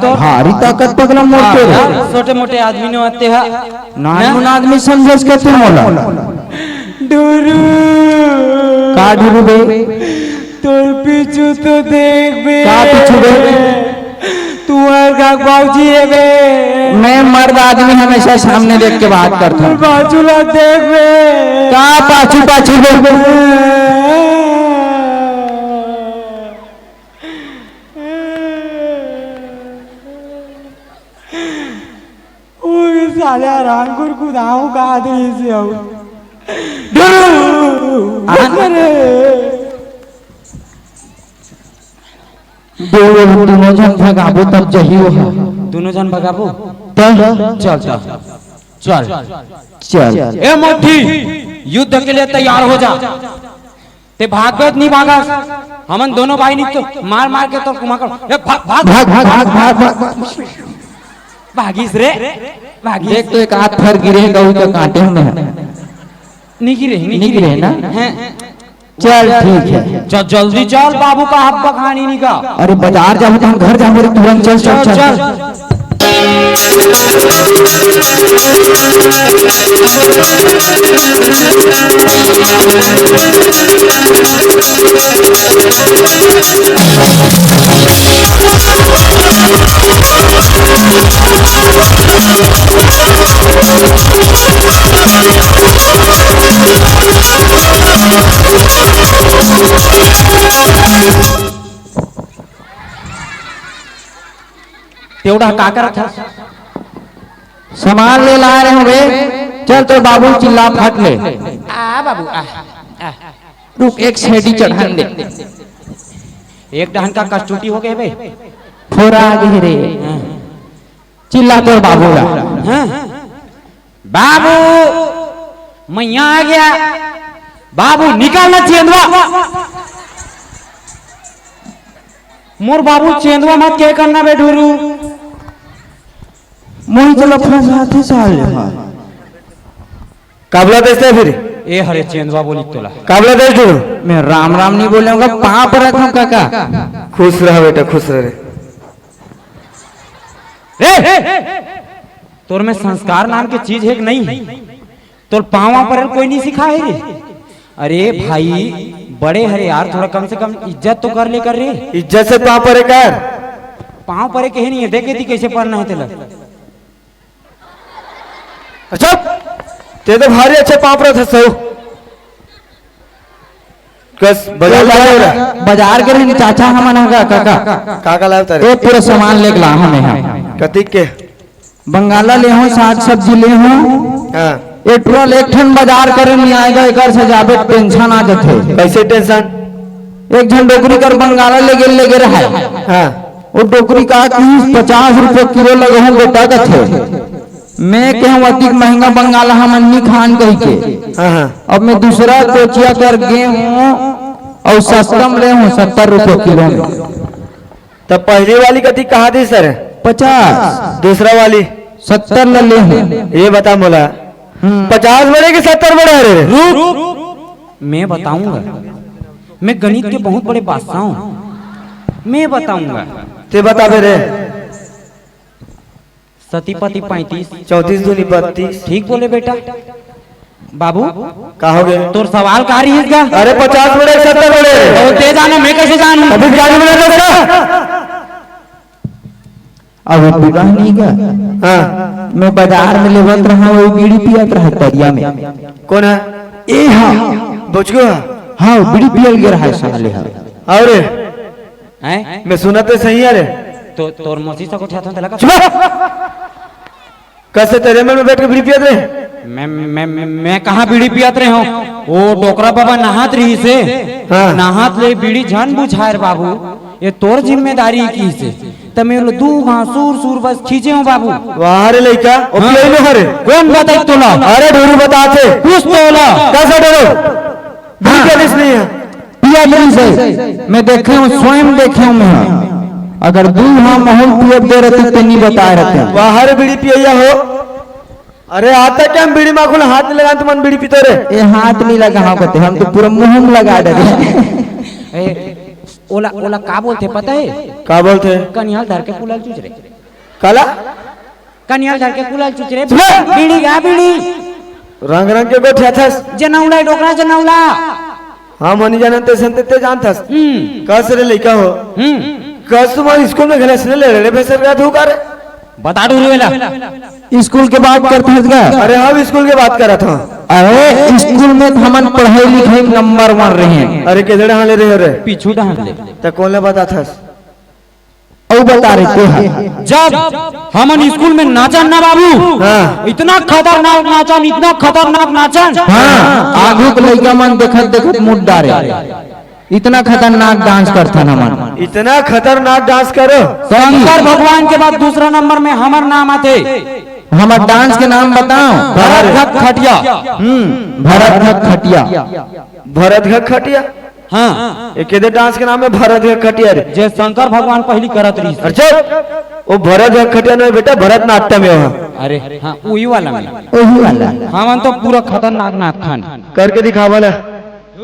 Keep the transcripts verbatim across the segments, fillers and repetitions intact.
तो भारी ताकत पगला मोर के रे। हाँ, छोटे मोटे आदमी नो आते हैं। नानमुन आदमी समझस कथे मोला। ढुरू। का ढुरू बे? तोर पीछू तो देख बे। का पीछू बे? तुंहर का बाबूजी हे बे। मैं मर्द आदमी हमेशा सामने देख के बात करथंव। पाछू ला देख बे। का पाछू पाछू बे? ओए साले, आराम कर, खुद आऊं, कहा दे इसे आऊं। ढुरू। अरे। दो, दोनों झन भगाबो तब जही वो है। दोनों झन भगाबो? तब? चल, चल। चल। चल। ए मोठी, युद्ध के लिए तैयार हो जा। ते भागबे त नी भागस, हमन दोनों भाई नी तो मार मार के तोर कुमाकर। ए, भाग, भाग। भाग, भाग, भाग, भाग, भाग। भागिस रे, भागिस। देख तो एक आध फर गिरे गऊ तो कांटे में। नी गिरे, नी नी गिरे। गिरे ना? हैं। चल ठीक है। चल जल्दी चल, बाबू का हब्बा खानी नी का। अरे बाजार जाबो तो हम घर जाबो रे, तुरंत चल, चल, चल, चल, चल। चल। तेवढा का करत हस? सामान ले ला रहे हूँ बे। चल तो बाबू चिल्ला फट ले। आ बाबू, आ, आ। रुक, एक छेदी चढ़ान दे। एक डहन का कस टूटी हो गए बे। फोरा आ गई रे। हाँ। चिल्ला तोर बाबू ला। हाँ। बाबू, मैया आ गया। बाबू, निकाल ना चेंदवा। मोर बाबू चेंदवा मत के करना बे ढुरू। मोही तो लफड़ा साथे साल ले हा। काबला देस ते फिर? ए हरे चेंदवा बोली तोला। काबला देस ढुरू? मैं राम राम नहीं बोलूंगा, पाँव परत हूँ काका। खुश रह बेटा, खुश रह रे। रे! तोर में संस्कार नाम के चीज हे कि नहीं? तोर पाँव परे ल कोई नहीं सिखाए रे। अरे भाई, बड़े हरे यार, थोड़ा कम से कम इज्जत तो कर ले कर रे। इज्जत से पाँव परे कर। पाँव परे के हे नहीं हे, देखे थी कैसे परना हे तेला। अच्छा, ते तो भारी अच्छे पाँव परत हस। कस बाजार बाजार, बाजार गे रहेन चाचा हमन ह का, काका। का का लाव तारे? ए, पूरा सामान लेके ला हमें ह। कतिक के? बंगाला ले हो, साग सब्जी ले हो। हाँ। ए टुरा ले एक ठन बाजार करे नहीं आएगा, एकर से जाबे टेंशन आ जाथे। कैसे टेंशन? एक झन डोकरी कर बंगाला ले गेल, ले गे रहे। हाँ। वो डोकरी का कि पचास रुपये किलो लगहूँ बेटा कथे। मैं कहूँ अतिक महंगा बंगाला हमन नी खान कहि के। हाँ, हाँ। अब मैं दूसरा कोचिया कर गे हूँ अउ सस्ता में ले हूँ सत्तर रुपये किलो में। तब पहली वाली कतिक कहा थी सर? पचास। दूसरा वाली? सत्तर ला ले हूँ। ये बता मोला, हम्म। पचास बड़े कि सत्तर बड़े हरे रे? रुक, मैं बताऊंगा। मैं गणित के बहुत बड़े बादशाह हूँ। मैं बताऊंगा। ते बताबे रे। सती पति पैंतीस। चौंतीस दूनी बत्तीस। ठीक बोले बेटा। बाबू, का हो गए? तोर सवाल का रहिस गा? अरे पचास बड़े, सत्तर बड़े। तो ते जानो, मैं कैसे जानूं? अभी जाने में लगा था। अब वो बुढ़ा नहीं गा? हाँ। मैं बाजार में लेवत रहा, वो बीड़ी पियत रहा तरिया में। कौन है? ए हाँ। बुझगो है? हाँ, वो बीड़ी पियल गे रहा है साले हा। और? हैं? मैं सुनत तो सही है रे। तो तोर मौसी से को ठेठा लगा? चुप! कैसे तेरे मन में बैठ के बीड़ी पियत रहे? मैं, मैं, मैं, मैं कहाँ बीड़ी पियत रहे हूँ? वो डोकरा बाबा नहात रहिसे। हाँ। नहात ले बीड़ी झन बुझाए रे बाबू, ये तोर जिम्मेदारी किहिसे। त मैं लो दू घांव सुर सुर बस खींचे हूँ बाबू। वाह रे लइका, ओ हाँ। पियई नो हरे। कौन बताई तोला? अरे ढोरू बताथे। कुछ तो ओला। कैसा ढोरू? बीड़ी हाँ। पियत नहीं है। पियत नहीं से। मैं देखे हूँ, स्वयं देखे हूँ मैं। अगर दू हाँ महूल पियत दे रहते, ते नहीं बताए रहते। बाहर बीड़ी पियैया हो। अरे, आता क्या हम बीड़ी माखुल हाथ नहीं लगान, तुमन बीड़ी पीतो रे। ये हाथ नहीं लगा, हाँ, कहते, हम तो पूरा मुंह में लगा दे रहे। ए, ओला, ओला का बोलते पता है? का बोलते? कनिहाल धर के पुलाल चूच रे। काला? कनिया धर के कुलल चुचरे। सुन! बीड़ी गा बीड़ी। रंग रंग के गोठियाथस। जनौला डोकरा जनौला। हम हनी जानन ते संते ते जानथस। हम्म। कस रे लइका हो। हम्म। कस तुम्हारे स्कूल में घले सुने ले रे भेसर का धूका रे। बता डू रुएला। स्कूल के बात करत हस गा? अरे हाँ, स्कूल के बात करत हूँ। अरे स्कूल में तो हमन पढ़ाई लिखाई नंबर वन रहे हैं। अरे किधर हाले रहे रे? पीछू डहान ले। ते कौन ले बताथस? अउ बता रे ते ह। जब हमन स्कूल में नाचन ना बाबू, हाँ। इतना खतरनाक नाचन, इतना खतरनाक नाचन। हाँ, आगू के लइका मन देखत देखत मुड़ डारे। इतना खतरनाक डांस करथन हमन। इतना खतरनाक डांस करो। शंकर भगवान के बाद दूसरा नंबर में हमर नाम आथे। हमर डांस के नाम बताओ। भरत घक खटिया। हम्म, भरत घक खटिया। भरत घक खटिया? हाँ। ये केदे डांस के नाम है भरत घक खटिया रे? जे शंकर भगवान पहली करत रहिस। अच्छा, वो भरत घक खटिया नहीं बेटा, भरतनाट्यम है वहाँ। अरे हाँ, वही वाला में। वही वाला। हमन तो पूरा खतरनाक नाच खान। करके दिखावा ना।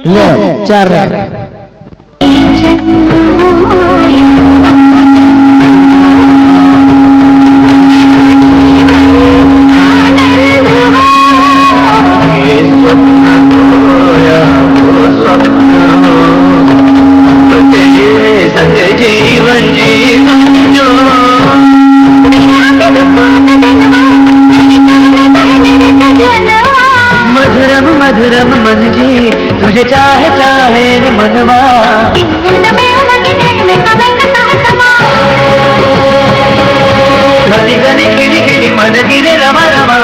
ले, चार रहे। मधुरम मधुरम मन जी, तुझे चाहे चाहे रे मनवा। घड़ी घड़ी खिड़ी खिड़ी मन गिरे रमा रमा।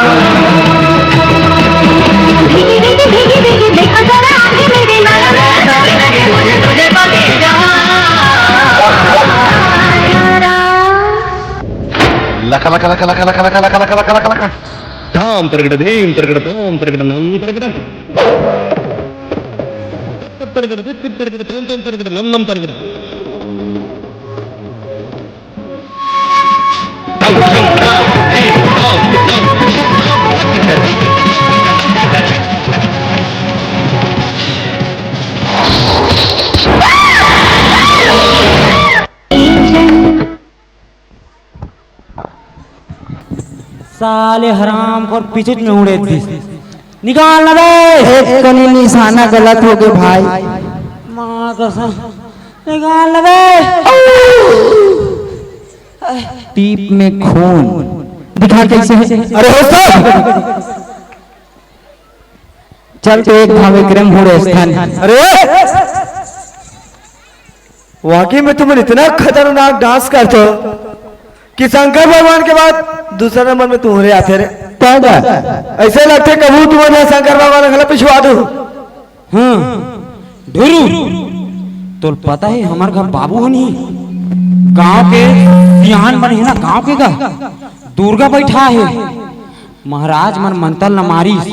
भीगी भीगी भीगी भीगी, देखो जरा आंखें मेरी। लगे लगे मुझे तुझे बाकी जहां। लका लका लका लका लका लका लका लका लका लका लका। ताम तरगड़ धीम तरगड़ ताम तरगड़ नम तरगड़। तरगड़ धित तरगड़ ताम ताम तरगड़ नम नम तरगड़। साले हराम खोर पिछुच में उड़े दिस। निकाल ना बे। एक कनी निशाना गलत हो गए भाई। माँ कसम। निकाल ना बे। टीप में खून। दिखा कैसे है? अरे हो सब। चल तो एक भावे क्रम हो रहे स्थान। अरे वाकई में तुमन इतना खतरनाक डांस करथो कि शंकर भगवान के बाद दूसरा नंबर में तुम्हरे आथे रे। ऐसे लगथे कभू तुमन शंकर भगवान घला पिछुआ दू। हाँ, ढुरू, तोल पता है हमार घर बाबू हनी, गांव के सियान बने है ना, गांव के गा दुर्गा बैठा है। महाराज मन मंतर ल मारिस,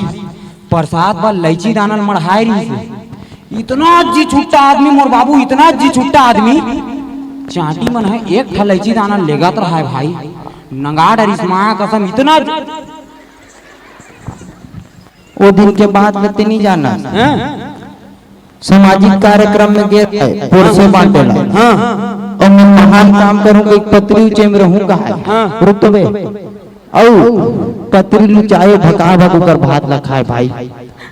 प्रसाद बर लैची दाना ल मढ़ाए रिहिस। इतना जी छुट्टा आदमी मोर बाबू, इतना जी छुट्टा आदमी। चांटी मन ह एक ठा लैची दाना लेगत रहाय भाई, नंगा डरिस माँ कसम, इतना। वो दिन के बात ल ते नहीं जाना। हैं? सामाजिक कार्यक्रम में गे रहे, पुरसे बांटे ला। हाँ। और मैं महान काम करूँ, एक पतरी ऊंचे में रहूँ कहा है। हाँ। रुक तो बे। अउ पतरी लुचाए भका भक ओकर भात ला खाए भाई।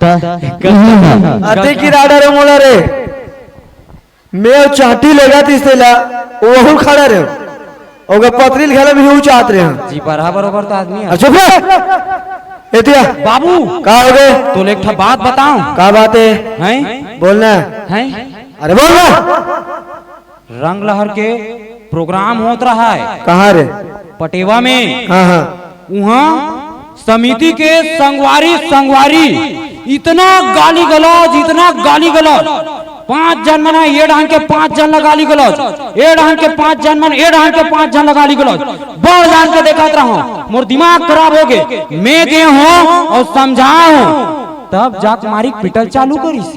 त अते की राडा रे मोला रे। मैं अउ चांटी लेगा तीस तेला, वहू खड़ा रहे। ओकर पतरी घला भी ऊंचात रहे। जी, बराबर ओकर तो आदमी है। अच्छा, चुप रह। एतिया। बाबू। का हो गए? तोले एक ठा बात बताऊं? का बात है? हैं? बोलना। हैं? अरे बोल ना। रंग लहर के प्रोग्राम होत रहा है। कहाँ रे? पटेवा में। हाँ, हाँ। उहाँ समिति के संगवारी, संगवारी इतना गाली गलौज, इतना गाली गलौज। पांच झन मन ह, ए डहन के पांच झन ल गाली गलौज, ए डहन के पांच झन मन, ए डहन के पांच झन ल गाली गलौज। बड़ जान के देखत रहूं, मोर दिमाग खराब हो गे। मैं गे हूं अउ समझाए हूं, तब जाके मारी पिटल चालू करिस।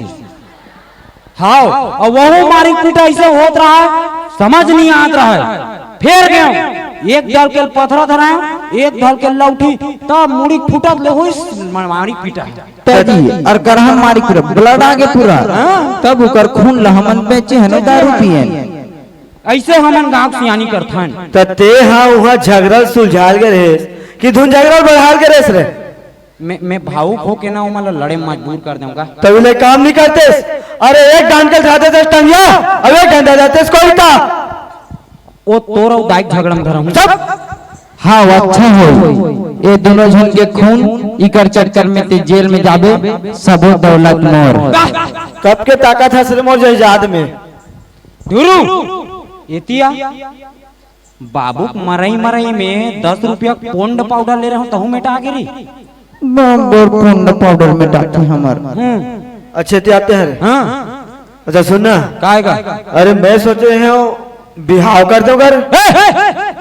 हाव, अउ वहू मारी पिटा ऐसे होत रहा, समझ नहीं आत रहा। फेर गे हूं, एक दल के पथरा धराए, एक दल के लौठी, तब मुड़ी फुटत ले होइस मारी पिटा। तजी, अउ गरहम मारी पूरा blood आगे पूरा। हाँ। तब ओकर खून ल हमन बेचे हन, दारू पियन। अइसे हमन गांव के सियानी करथन। त ते हा उहां झगरा ल सुलझाल के रहेस कि धुन झगरा ल बढ़ाल के रहेस रे? मैं, मैं भावुक होके ना ओमन ला लड़े म मजबूर कर देंव का। तब ले काम नहीं करतेस। अरे एक डांड के उठा देतेस टंगिया, अब एक डांड जातेस कोई का। ओ तोर अउ दाई के झगड़ा म धरम। चुप। हाँ, अच्छा होय। ए दोनों झन के खून इकर चक्कर में ते जेल में जाबे, सबो दौलत मोर। कब के ताकत हस रे मोर जायदाद में? धुरू, एतिया। बाबू के मरई मरई में दस रुपया के पोंड पाउडर ले रहे हो, तहू मेटा आगे री। बरोबर पोंड पाउडर मेटाथे हमर। हम्म। अच्छे ते आते हैं रे। हाँ। अच्छा सुन ना। काय का? अरे मैं सोचे हूँ बिहाव कर दो कर। ए, ए,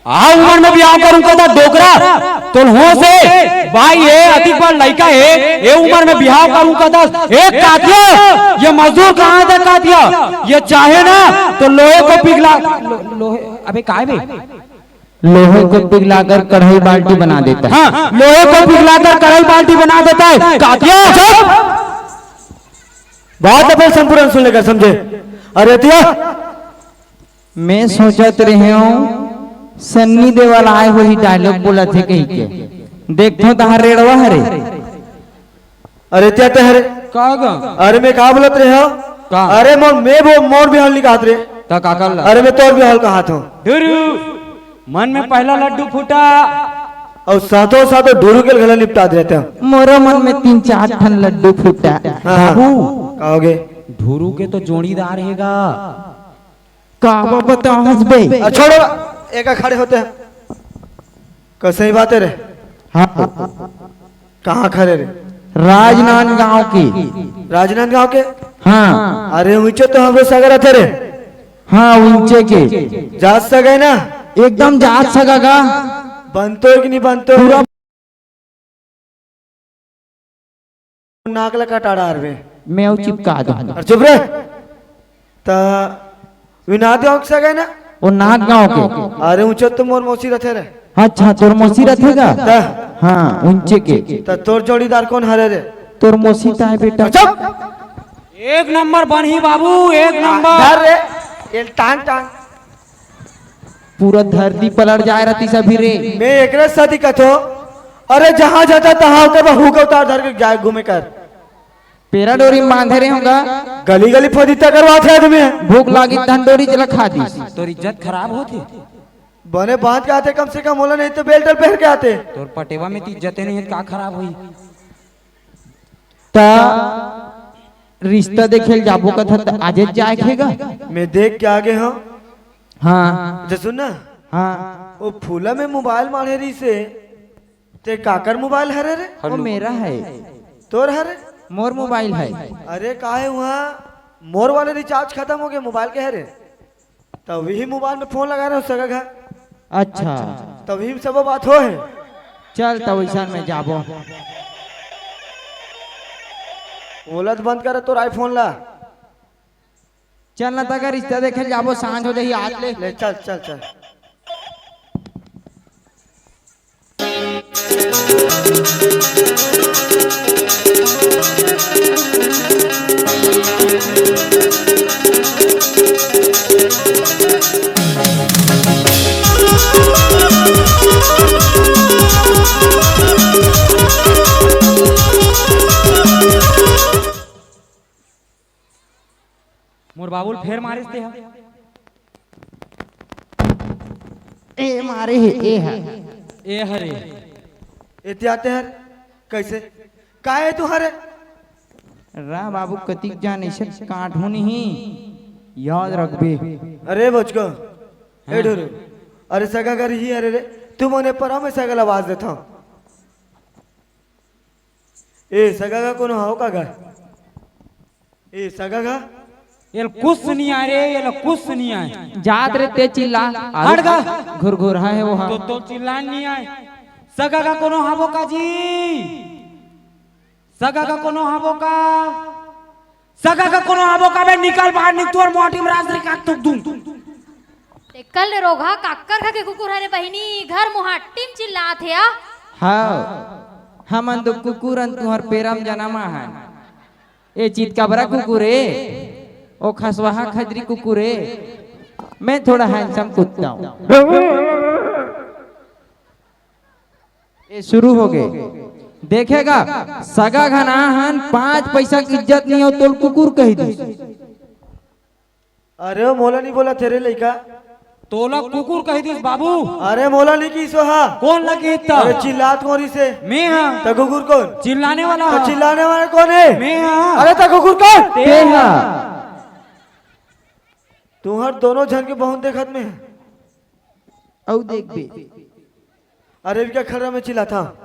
आ उमर में बिहाव करूं कहता डोकरा, तोर होश हे, बाई हे, अतिक बड़ लइका हे, ए उमर में बिहाव करूं कहता, ए कातिया, ये मजदूर कहाँ था कातिया, ये चाहे ना तो लोहे को पिघला, लो-, लोहे, अबे काय बे? लोहे को पिघलाकर कढ़ाई बाल्टी बना देता है। हाँ, लोहे को पिघलाकर कढ़ाई बाल्टी बना देता है। कातिया, चुप! बात अपन संपूर्ण सुन लेकर समझे। अरे तिया, मैं सोचत रहे हूँ सन्नी देवल आए होही dialogue बोलत हे कहिके। देखथों तहार रेड़वा हरे। अरे त्या ते हरे। का गा? अरे मैं का बोलत रहे हूँ? का? अरे मोर, मैं वो मोर बिहाव निकालत रे। त का कर ला? अरे मैं तोर बिहाव कहात हूँ। धुरू, मन में पहला लड्डू फूटा। अउ साथों साथ ढुरू के घला निपटा देते हैं। मोरो मन में तीन चार ठन लड्डू फूटा। हाँ, हाँ। बाबू। का होगे? ढुरू के तो जोड़ीदार हेगा। का बा बतावस बे? अ, छोड़ो, एका खड़े होते हैं। कसई बात हे रे? हाँ। कहाँ खड़े रे? राजनांदगांव के। राजनांदगांव के? हाँ। अरे, उइचे तो हमरो सगा रथे रे। हाँ, उइचे के। जात सगा हे ना? एकदम जात सगा गा। बनतो हे कि नहीं बनतो? पूरा नाक ला कटा डारबे। मैं अउ चिपका दूं। अरे चुप रे। त विनाद गांव के सगा हे ना? ओ नांदगांव के। अरे उइचे तो मोर मौसी रथे रे। अच्छा, तोर मौसी रथे गा? त? हाँ, उइचे के। त तोर जोड़ीदार कोन हरे रे? तोर मौसी ताय बेटा। चुप। एक नंबर बनही बाबू, एक नंबर। धर रे, एल टांग टांग। पूरा धरती पलट जाए रहती सभी रे। मैं एकरे साथी कथो, अरे जहाँ जाता तहाँ ओकर बा हुक उतार धर के जाए घूमे कर। पेरा डोरी बांधे रहे होगा। गली गली फदीता करवाथे आदमी। भूख लागी तहन डोरी चला खा दी। तोर इज्जत खराब होथे। बने बांध के आते कम से कम, ओला नहीं तो बेल्ट पहन के आते। तोर पटेवा में तो इज्जते नहीं है, का खराब होई? त रिश्ता देखे ल जाबो कथा त आजे जाए के हे गा? मैं देख के आगे हूँ। हाँ। अच्छा सुन ना। हाँ। ओ फूला में मोबाइल माढ़े रहिसे, ते काकर मोबाइल हरे रे? ओ मेरा है। तोर हरे? मोर मोबाइल है। अरे काहे उहाँ मोर वाले रिचार्ज खतम होगे, मोबाइल के हरे? तभी मोबाइल में फोन लगा रहे हो सगा घर। अच्छा। तभी में सब बात हो है। चल, तब वैसन में जाबो। बोलत बंद कर तोर आईफोन ला। चल ना, तका रिश्ता देखे जाबो, सांझ हो जाही, आज ले। ले, चल, चल, चल। मोर बाबू ल फेर मारिस ते ह। ए मारे हे, ए ह। ए हरे। एतियाते हर, कैसे? का हे तुहरे? रा बाबू, कतिक जान ऐसे काटहूं नहीं, याद रखबे। अरे बचको, ए हाँ। ढोरू, अरे सगा घर ही हरे रे, तू मोने परा में सगा ल आवाज देथव। ए सगा का कोनो हव का घर? ए, सगा गा? एल कुछ नहीं आय रे, एल कुछ नहीं आय। जात रे ते चिल्ला। हट गा। घुरघुरहा हे वो हा। तो, तो चिल्ला नहीं आय। सगा गा कोनो हावो का जी? सगा गा कोनो हावो का? सगा गा कोनो हावो का बे? निकल बाहर, निक तोर मोटी में राजश्री का तुक दूं। ते कल रे रोगहा काकर घर के कुकुर हरे बहिनी, घर मुहाटी म चिल्लात हे आ। हाँ, हमन तो कुकुर अन तुहर पेरम जनम आहन। ए चितकबरा कुकुर ए, ओ खसवाहा खजरी कुकुर ए, मैं थोड़ा हैंडसम कुत्ता हूँ। ये शुरू हो गए। देखेगा, सगा घना हन, पांच पैसा की इज्जत नहीं हो, तोल कुकुर कह दी। अरे, मोला नहीं बोला तेरे लइका। तोला कुकुर कह दिस बाबू। अरे, मोला नहीं की सो हा। कौन लगी इतना? अरे, चिल्लात कोरी से। मैं हाँ। त कुकुर कौन? चिल्लाने वाला तो हाँ। चिल्लाने वाला कौन है? मैं हाँ। अरे, त कुकुर कौन? ते हाँ। तुम्हार दोनों झन के बहुत देखत में है। अउ देख बे। अरे, भी क्या खर्रा में चिल्लाता?